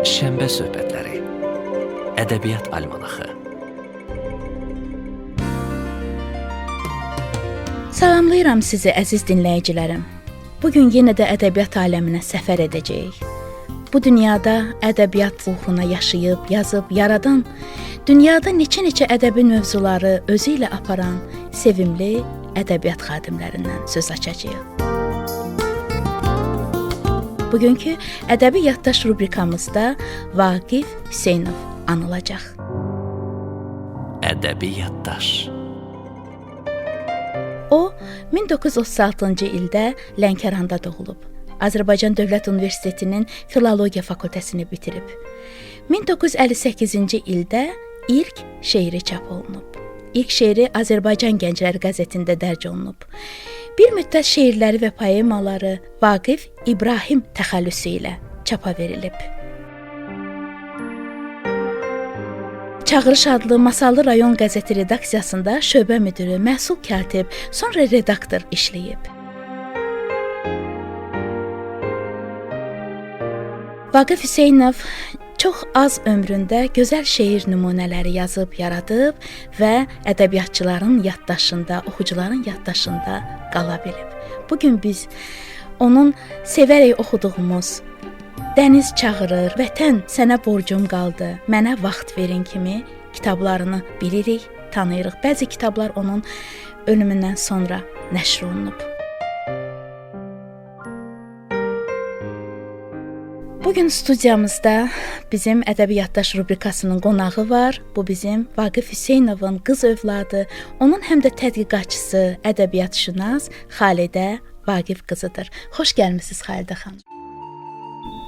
Şənbə söhbətləri. Ədəbiyyat almanaxı. Salamlayıram sizi əziz dinləyicilərim. Bu gün yenə də ədəbiyyat aləminə səfər edəcəyik. Bu dünyada ədəbiyyat uğruna yaşayıb, yazıb, yaradan, dünyada neçə-neçə ədəbi mövzuları özü ilə aparan sevimli ədəbiyyat xadimlərindən söz açacağıq. Bugünkü ədəbi yaddaş rubrikamızda Vaqif Hüseynov anılacaq. Ədəbi yaddaş. O 1936-cı ildə Lənkəranda doğulub. Azərbaycan Dövlət Universitetinin Filologiya fakültəsini bitirib. 1958-ci ildə ilk şeiri çap olunub. İlk şeiri Azərbaycan Gəncləri qəzetində dərc olunub. Bir müddət şeirləri və poemaları Vaqif İbrahim təxəllüsü ilə çapa verilib. Çağırış adlı Masallı rayon qəzeti redaksiyasında şöbə müdiri, məhsul katib, sonra redaktor işləyib. Vaqif Hüseynov çox az ömründə gözəl şeir nümunələri yazıb, yaradıb və ədəbiyyatçıların yaddaşında, oxucuların yaddaşında qala bilib. Bu gün biz onun sevərək oxuduğumuz Dəniz çağırır, Vətən sənə borcum qaldı, mənə vaxt verin kimi kitablarını bilirik, tanıyırıq. Bəzi kitablar onun ölümündən sonra nəşr olunub. Bugün studiyamızda bizim Ədəbi Yaddaş rubrikasının qonağı var. Bu bizim Vaqif Hüseynovun qız övladı, onun həm də tədqiqatçısı, ədəbiyyatşünas Xalidə Vaqif qızıdır. Xoş gəlmisiniz Xalidə xanım.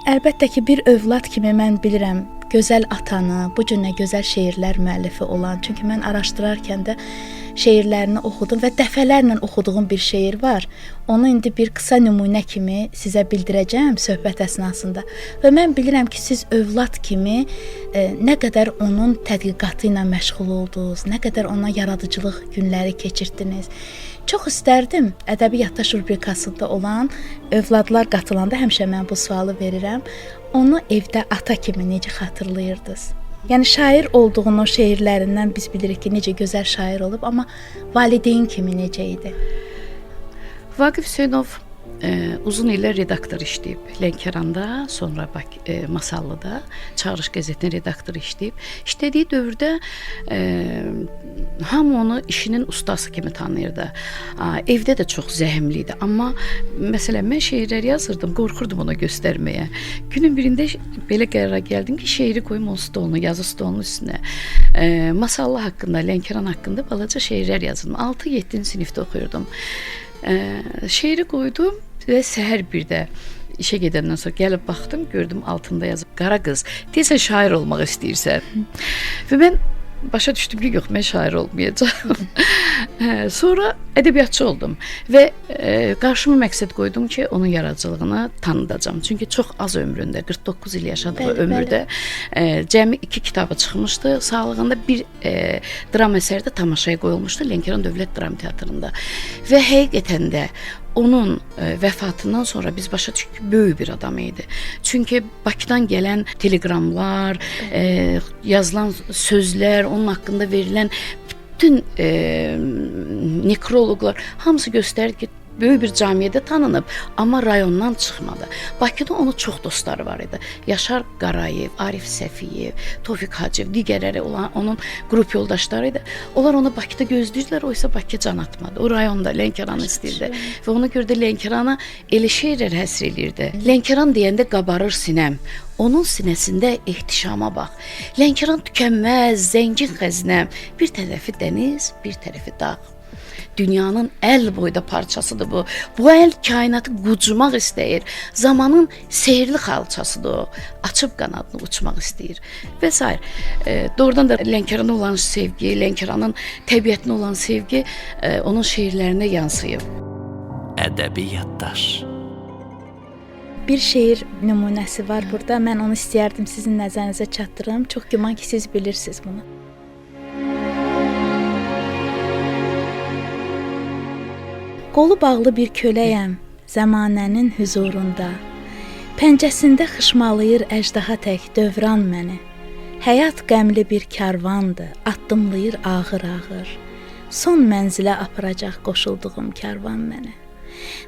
Əlbəttə ki, bir övlad kimi mən bilirəm gözəl atanı, bu cür nə gözəl şeirlər müəllifi olan. Çünki mən araşdırarkən də şeirlərini oxudum və dəfələrlə oxuduğum bir şeir var. Onu indi bir qısa nümunə kimi sizə bildirəcəm söhbət əsnasında. Və mən bilirəm ki, siz övlad kimi nə qədər onun tədqiqatı ilə məşğul oldunuz, nə qədər ona yaradıcılıq günləri keçirdiniz. Çox istərdim Ədəbi Yaddaş rubrikasında olan övladlar qatılanda həmişə mən bu sualı verirəm. Onu evdə ata kimi necə xatırlayırdınız? Yəni şair olduğunu şeirlərindən biz bilirik ki, necə gözəl şair olub, amma valideyn kimi necə idi? Vaqif Hüseynov uzun illər redaktor işləyib Lənkəranda, sonra Masallıda Çağırış qəzetinin redaktoru işləyib. İşlədiyi dövrdə hamı onu işinin ustası kimi tanıyırdı. Evdə də çox zəhmli idi. Amma məsələn mən şeirlər yazırdım, qorxurdum ona göstərməyə. Günün birində belə qərara gəldim ki, şeiri qoyum onun stolunu, yazı stolunun üstünə. Masallı haqqında, Lənkəran haqqında balaca şeirlər yazırdım. 6-7-ci sinifdə oxuyurdum. Şeiri qoydum və səhər bir də işə gedəndən sonra gəlib baxdım, gördüm altında yazıb qara qız, deyəsən şair olmaq istəyirsən. Və mən başa düşdüm ki, yox, mən şair olmayacağam. Sonra ədəbiyyatçı oldum və qarşıma məqsəd qoydum ki, onun yaradıcılığını tanıdacağam. Çünki çox az ömründə, 49 il yaşadığı ömürdə cəmi 2 kitabı çıxmışdı. Sağlığında bir dram əsəri də tamaşaya qoyulmuşdu Lənkəran Dövlət Dram Teatrında. Və həqiqətən də onun vəfatından sonra biz başa düşdük ki, böyük bir adam idi. Çünki Bakıdan gələn teleqramlar, yazılan sözlər, onun haqqında verilən bütün nekroloqlar hamısı göstərir ki, böyük bir camiyyədə tanınıb, amma rayondan çıxmadı. Bakıda onun çox dostları var idi. Yaşar Qarayev, Arif Səfiyev, Tofiq Hacıyev, digərləri olan onun qrup yoldaşları idi. Onlar onu Bakıda gözləyirdilər, oysa Bakıya can atmadı. O rayonda Lənkəranı istəyirdi. Və ona görə də Lənkərana elə şeirlər həsr eləyirdi. Lənkəran deyəndə qabarır sinəm. Onun sinəsində ehtişama bax. Lənkəran tükənməz, zəngin xəzinəm. Bir tərəfi dəniz, bir tərəfi dağ. Dünyanın əl boyda parçasıdır bu. Bu əl kainatı qucmaq istəyir. Zamanın sehirli xalçasıdır o. Açıb qanadını uçmaq istəyir və sair. Doğrudan da Lənkərana olan sevgi, Lənkəranın təbiətinə olan sevgi onun şeirlərinə yansıyıb. Ədəbi yaddaş. Bir şeir nümunəsi var burada. Mən onu istəyərdim sizin nəzərinizə çatdırım. Çox güman ki, siz bilirsiniz bunu. Qolu bağlı bir köləyəm zəmanənin hüzurunda. Pəncəsində xışmalayır əjdaha tək dövran məni. Həyat qəmli bir karvandır, addımlayır ağır-ağır. Son mənzilə aparacaq qoşulduğum karvan məni.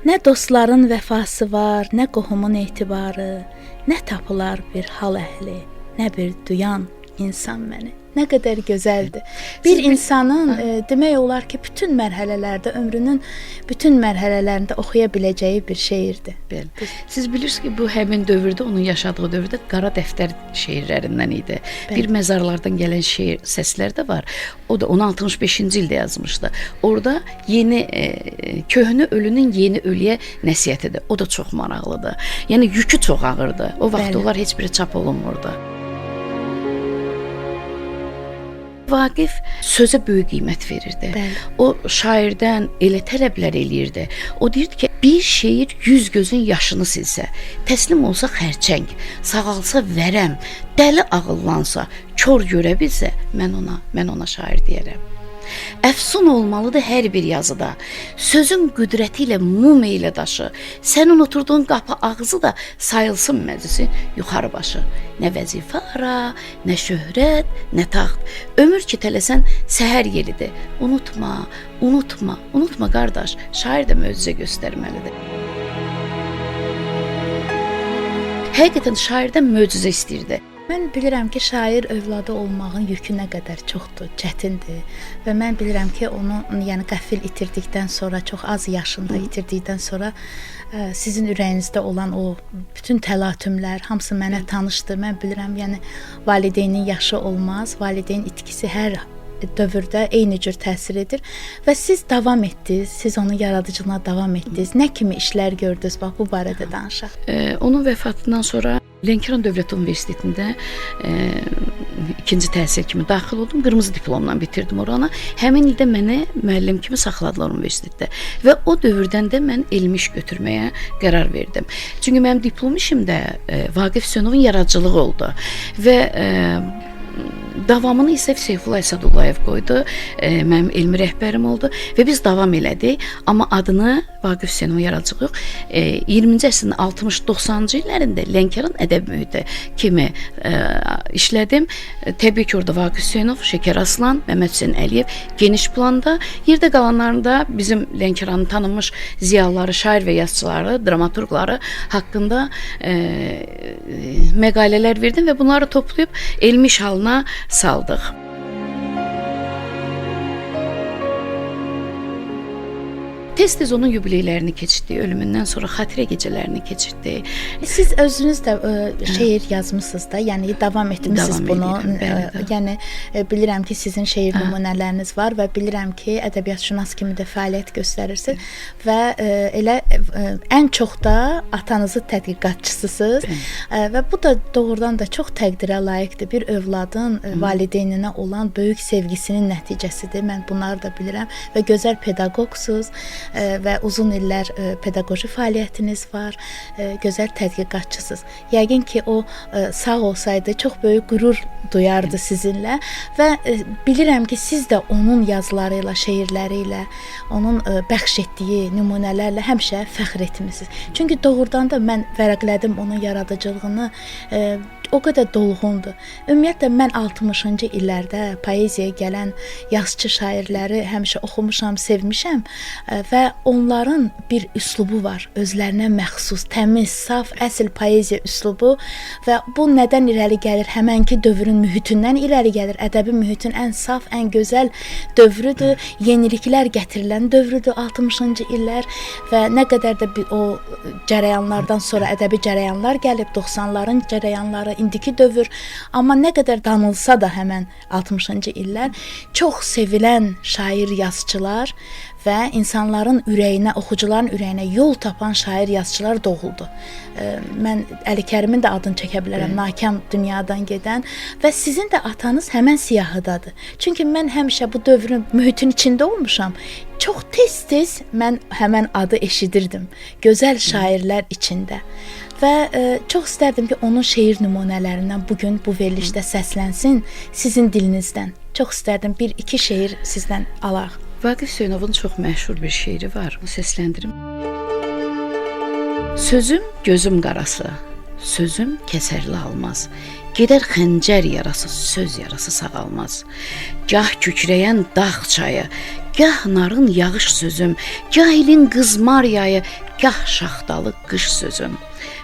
Nə dostların vəfası var, nə qohumun etibarı, nə tapılar bir hal əhli, nə bir duyan insan məni. Nə qədər gözəldir. Bir insanın demək olar ki, bütün mərhələlərdə, ömrünün bütün mərhələlərində oxuya biləcəyi bir şeirdir. Bəli. Siz bilirsiniz ki, bu həmin dövrdə, onun yaşadığı dövrdə qara dəftər şeirlərindən idi. Bəli. Bir məzarlardan gələn şeir səslər də var. O da onu 65-ci ildə yazmışdı. Orada yeni köhnə ölünün yeni ölüyə nəsihətidir. O da çox maraqlıdır. Yəni yükü çox ağırdı. O vaxt Bəli. onlar heç biri çap olunmurdu. Vaqif sözə böyük qiymət verirdi. Bəli. O şairdən elə tələblər eləyirdi. O deyirdi ki, bir şeir 100 gözün yaşını silsə, təslim olsa xərçəng, sağalsa vərəm, dəli ağıllansa, kor görə bilsə, mən ona şair deyərəm. Əfsun olmalıdır hər bir yazıda. Sözün qüdrəti ilə mum eylə daşı. Sənin oturduğun qapı ağzı da sayılsın məclisin yuxarı başı. Nə vəzifə ara, nə şöhrət, nə taxt. Ömür ki tələsən səhər yelidir. Unutma, unutma, unutma qardaş. Şair də möcüzə göstərməlidir. Həqiqətən şairdən möcüzə istəyirdi. Mən bilirəm ki, şair övladı olmağın yükü nə qədər çoxdur, çətindir və mən bilirəm ki, onu yəni qəfil itirdikdən sonra, çox az yaşında itirdikdən sonra sizin ürəyinizdə olan o bütün təlatümlər hamısı mənə tanışdır. Mən bilirəm, yəni valideynin yaşı olmaz, valideyn itkisi hər dövrdə eyni cür təsir edir və siz davam etdiniz, siz onun yaradıcılığına davam etdiniz. Nə kimi işlər gördünüz? Bax bu barədə danışaq. Onun vəfatından sonra Lənkəran Dövlət Universitetində ikinci təhsil kimi daxil oldum. Qırmızı diplomla bitirdim oranı. Həmin ildə məni müəllim kimi saxladılar universitetdə və o dövrdən də mən elmi iş götürməyə qərar verdim. Çünki mənim diplom işimdə Vaqif Hüseynovun yaradıcılığı oldu və davamını isə Seyfullah Əsədullayev qoydu. Mənim elmi rəhbərim oldu və biz davam elədik. Amma adını Vaqif Hüseynovun yaradıcılığı yox, 20-ci əsrin 60-90-cı illərində Lənkəran ədəbi mühiti kimi işlədim. Təbii ki, orada Vaqif Hüseynov, Şəkər Aslan, Məmməd Hüseyn Əliyev geniş planda, yerdə qalanlarında bizim Lənkəranın tanınmış ziyalıları, şair və yazıçıları, dramaturqları haqqında məqalələr verdim və bunları toplayıb elmi iş halına saldıq. Tez-tez onun yubileylərini keçirdik, ölümündən sonra xatirə gecələrini keçirdik. Siz özünüz də şeir yazmısınız da, yəni davam etmisiniz Davam bunu. edirəm, bəli. Yəni bilirəm ki, sizin şeir nümunələriniz var və bilirəm ki, ədəbiyyatşünas kimi də fəaliyyət göstərirsiniz və elə ən çox da atanızın tədqiqatçısısınız. Və bu da doğrudan da çox təqdirə layiqdir. Bir övladın valideyninə olan böyük sevgisinin nəticəsidir. Mən bunları da bilirəm və gözəl pedaqoqsuz və uzun illər pedaqoji fəaliyyətiniz var, gözəl tədqiqatçısınız. Yəqin ki, o sağ olsaydı çox böyük qürur duyardı sizinlə və bilirəm ki, siz də onun yazıları ilə, şeirləri ilə, onun bəxş etdiyi nümunələrlə həmişə fəxr etmisiniz. Çünki doğrudan da mən vərəqlədim onun yaradıcılığını, o qədər dolğundur. Ümumiyyətlə mən 60-cı illərdə poeziyaya gələn yazıçı şairləri həmişə oxumuşam, sevmişəm və onların bir üslubu var, özlərinə məxsus, təmiz, saf, əsl poeziya üslubu və bu nədən irəli gəlir? Həmənki dövrün mühitindən irəli gəlir. Ədəbi mühitin ən saf, ən gözəl dövrüdür, yeniliklər gətirilən dövrüdür 60-cı illər və nə qədər də o cərəyanlardan sonra ədəbi cərəyanlar gəlib, 90-ların cərəyanları, indiki dövr, amma nə qədər danılsa da həmən 60-cı illər çox sevilən şair yazıçılar və insanların ürəyinə, oxucuların ürəyinə yol tapan şair yazıçılar doğuldu. Mən Əli Kərimin də adını çəkə bilərəm, nakam dünyadan gedən və sizin də atanız həmən siyahıdadır. Çünki mən həmişə bu dövrün mühitin içində olmuşam. Çox tez-tez mən həmən adı eşidirdim. Gözəl şairlər içində. Və çox istərdim ki, onun şeir nümunələrindən bugün bu verilişdə səslənsin sizin dilinizdən. Çox istərdim bir-iki şeir sizdən alaq. Vaqif Hüseynovun çox məşhur bir şeiri var. Onu səsləndirim. Sözüm gözüm qarası, Sözüm kəsərli almaz. Gedər xəncər yarası, söz yarası sağalmaz. Gah kükrəyən dağ çayı, gah narın yağış sözüm, gah ilin qızmar yayı, gah şaxtalı qış sözüm.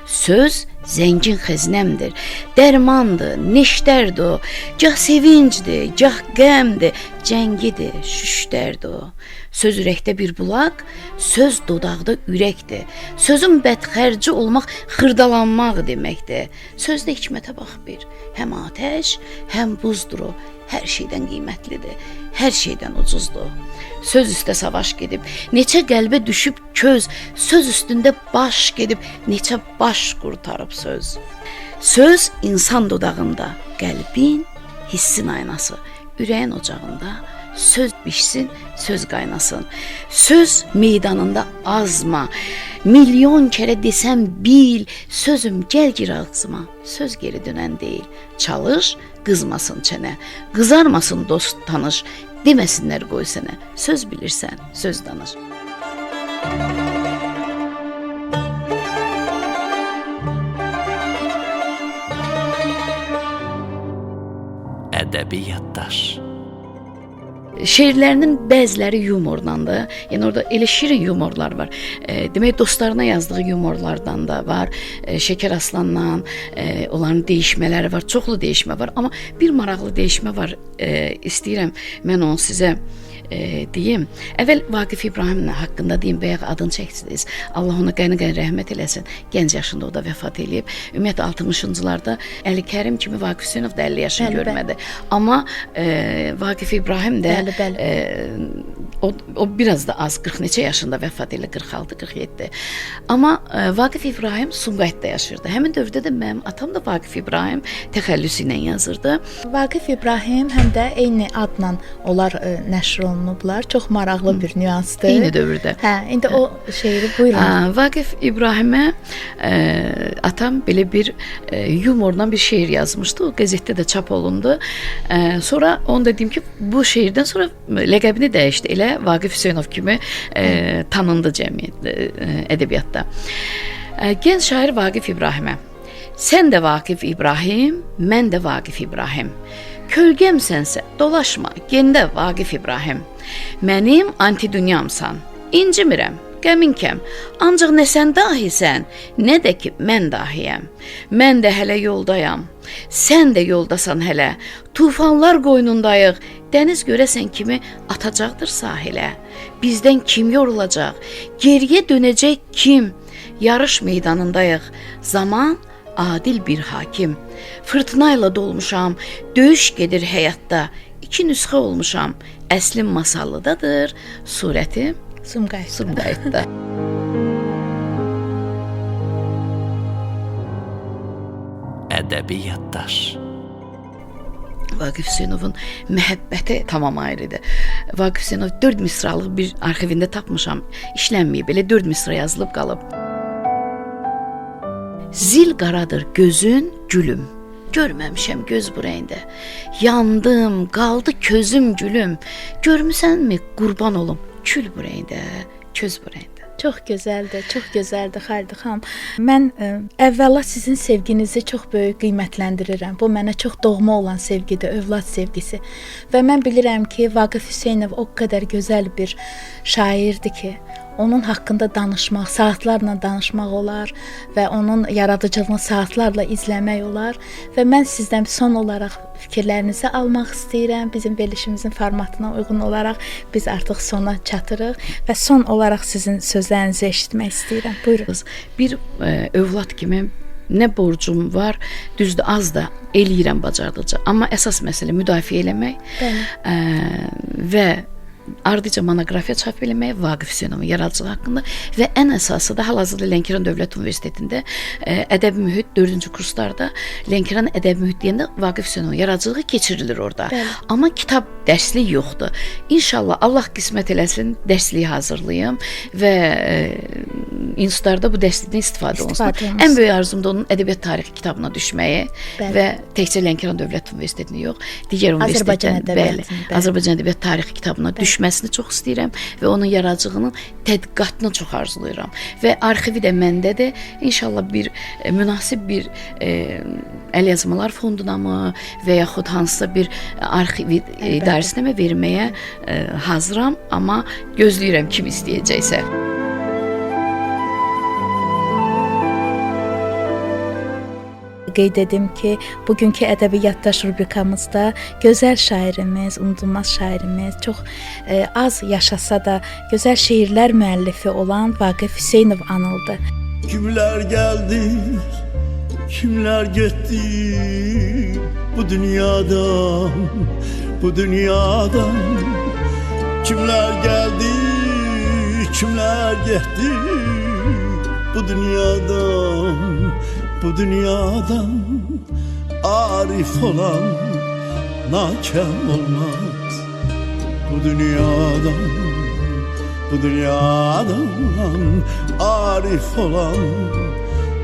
Söz zəngin xəzinəmdir, dərmandır, neştərdir o, gah sevincdir, gah qəmdir, cəngidir, şüştərdir o. Söz ürəkdə bir bulaq, söz dodaqda ürəkdir. Sözün bədxərci olmaq xırdalanmaq deməkdir. Sözdə hikmətə bax bir, həm atəş, həm buzdur o. Hər şeydən qiymətlidir, hər şeydən ucuzdur. Söz üstə savaş gedib, neçə qəlbə düşüb köz, söz üstündə baş gedib, neçə baş qurtarıb söz. Söz insan dodağında, qəlbin, hissin aynası, ürəyin ocağında söz bişsin, söz qaynasın. Söz meydanında azma, milyon kərə desəm bil, sözüm gəl gir ağzıma, söz geri dönən deyil. Çalış, qızmasın çənə, qızarmasın dost tanış, deməsinlər qoy sənə. Söz bilirsən, söz danış. Ədəbi yaddaş. Şeirlərinin bəziləri yumorlandı. Yəni orada elə şirin yumorlar var. Demək dostlarına yazdığı yumorlardan da var. Şəkər Aslanla onların dəyişmələri var. Çoxlu dəyişmə var, amma bir maraqlı dəyişmə var. İstəyirəm mən onu sizə deyim. Əvvəl Vaqif İbrahimlə haqqında deyim, bayaq adını çəkdiniz. Allah ona qəni-qəni rəhmət eləsin. Gənc yaşında o da vəfat eləyib. Ümumiyyətlə 60-cılarda Əli Kərim kimi Vaqif Hüseynov da 50 yaşını bəli, görmədi. Bəli. Amma Vaqif İbrahim də bəli, bəli. O biraz da az, 40 neçə yaşında vəfat elədi, 46, 47. Amma Vaqif İbrahim Sumqayıtda yaşayırdı. Həmin dövrdə də mənim atam da Vaqif İbrahim təxəllüsü ilə yazırdı. Vaqif İbrahim həm də eyni adla onlar nəşr olunublar. Çox maraqlı bir nüansdır. Eyni dövrdə. Hə, indi o şeiri buyurun. Vaqif İbrahimə atam belə bir yumorla bir şeir yazmışdı. O qəzetdə də çap olundu. Sonra onu da deyim ki, bu şeirdən sonra ləqəbini dəyişdi. Elə Vaqif Hüseynov kimi tanındı cəmiyyət ədəbiyyatda. Gənc şair Vaqif İbrahimə. Sən də Vaqif İbrahim, mən də Vaqif İbrahim. Kölgəmsənsə dolaşma, gendə Vaqif İbrahim. Mənim antidunyamsan, incimirəm, qəmin kəm. Ancaq nə sən dahisən, nə də ki mən dahiyəm. Mən də hələ yoldayam, sən də yoldasan hələ. Tufanlar qoynundayıq, dəniz görəsən kimi atacaqdır sahilə. Bizdən kim yorulacaq, geriyə dönəcək kim? Yarış meydanındayıq, zaman adil bir hakim. Fırtınayla dolmuşam, döyüş gedir həyatda. İki nüsxə olmuşam, əslim Masallıdadır, surətim Sumqayıtda. Ədəbi yaddaş. Vaqif Hüseynovun məhəbbəti tamam ayrıdır. Vaqif Hüseynov 4 misralıq bir arxivində tapmışam. İşlənməyib, elə 4 misra yazılıb qalıb. Zil qaradır gözün, gülüm. Görməmişəm göz bu rəngdə. Yandım, qaldı közüm gülüm. Görmüsənmi qurban olum, kül bu rəngdə, köz bu rəngdə. Çox gözəldir, çox gözəldir Xalidə xanım. Mən əvvəla sizin sevginizi çox böyük qiymətləndirirəm. Bu mənə çox doğma olan sevgidir, övlad sevgisi. Və mən bilirəm ki, Vaqif Hüseynov o qədər gözəl bir şairdir ki, onun haqqında danışmaq, saatlarla danışmaq olar və onun yaradıcılığını saatlarla izləmək olar və mən sizdən son olaraq fikirlərinizi almaq istəyirəm. Bizim verilişimizin formatına uyğun olaraq biz artıq sona çatırıq və son olaraq sizin sözlərinizi eşitmək istəyirəm. Buyurun. Bir övlad kimi nə borcum var, düzdür az da eləyirəm bacardıqca. Amma əsas məsələ müdafiə eləmək və ardıca monoqrafiya çap eləmək Vaqif Hüseynovun yaradıcılığı haqqında və ən əsası da hal-hazırda Lənkəran Dövlət Universitetində ədəbi mühit 4-cü kurslarda Lənkəran ədəbi mühit deyəndə Vaqif Hüseynovun yaradıcılığı keçirilir orada. Bəli. Amma kitab dərslik yoxdur. İnşallah Allah qismət eləsin, dərsliyi hazırlayım və institutlarda bu dərslikdən istifadə olunsun. Ən böyük arzum da onun ədəbiyyat tarixi kitabına düşməyi. Bəli. Və təkcə Lənkəran Dövlət Universitetini yox, digər universitetdən, bəli, Azərbaycan ədəbiyyat tarixi kitabına düşməyi. düşməsini çox istəyirəm və onun yaradıcılığının tədqiqatını çox arzulayıram. Və arxivi də məndədir. İnşallah bir münasib bir əlyazmalar fonduna mı və yaxud hansısa bir arxiv idarəsinə mi verməyə hazıram, amma gözləyirəm kim istəyəcəksə. Qeyd edim ki, bugünkü Ədəbiyyatdaş rubrikamızda gözəl şairimiz, unudulmaz şairimiz, çox az yaşasa da gözəl şeirlər müəllifi olan Vaqif Hüseynov anıldı. Kimler geldi, kimler gitti bu dünyadan, bu dünyadan. Kimler geldi, kimler gitti bu dünyadan, bu dünyadan. Arif olan nakem olmaz bu dünyadan, bu dünyadan. Arif olan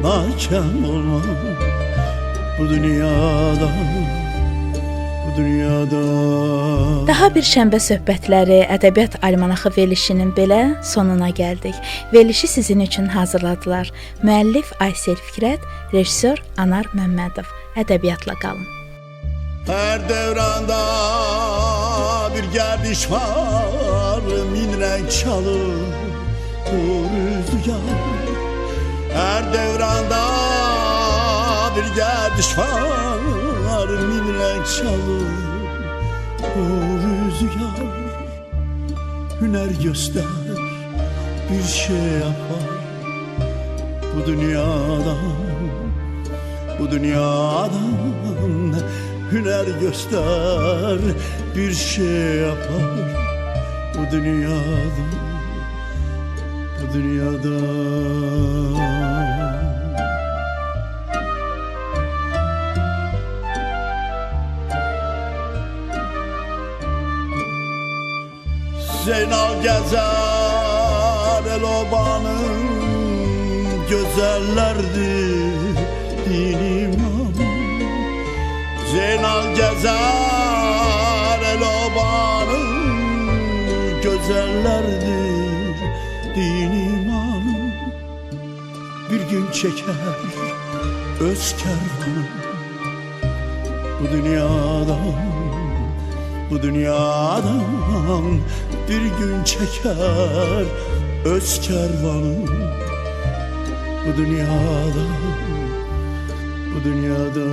nakem olmaz bu dünyadan, bu dünyadan. Daha bir şənbə söhbətləri Ədəbiyyat Almanaxı verilişinin belə sonuna gəldik. Verilişi sizin üçün hazırladılar. Müəllif Aysel Fikrət, rejissor Anar Məmmədov. Ədəbiyyatla qalın. Her devranda bir gerdiş var, min renk çalır bu rüzgar. Her devranda bir gerdiş var, min renk çalır bu rüzgar. Hüner göster, bir şey yapar bu dünyadan, bu dünyadan. Hüner göster, bir şey yapar bu dünyadan, bu dünyadan. Zeynal gezer el obanın, güzellerdir din imanı. Zeynal gezer el obanın, güzellerdir din imanı. Bir gün çeker öz kervanı bu dünyadan, bu dünyadan. Bir gün çeker öz kervanı bu dünyadan, bu dünyadan.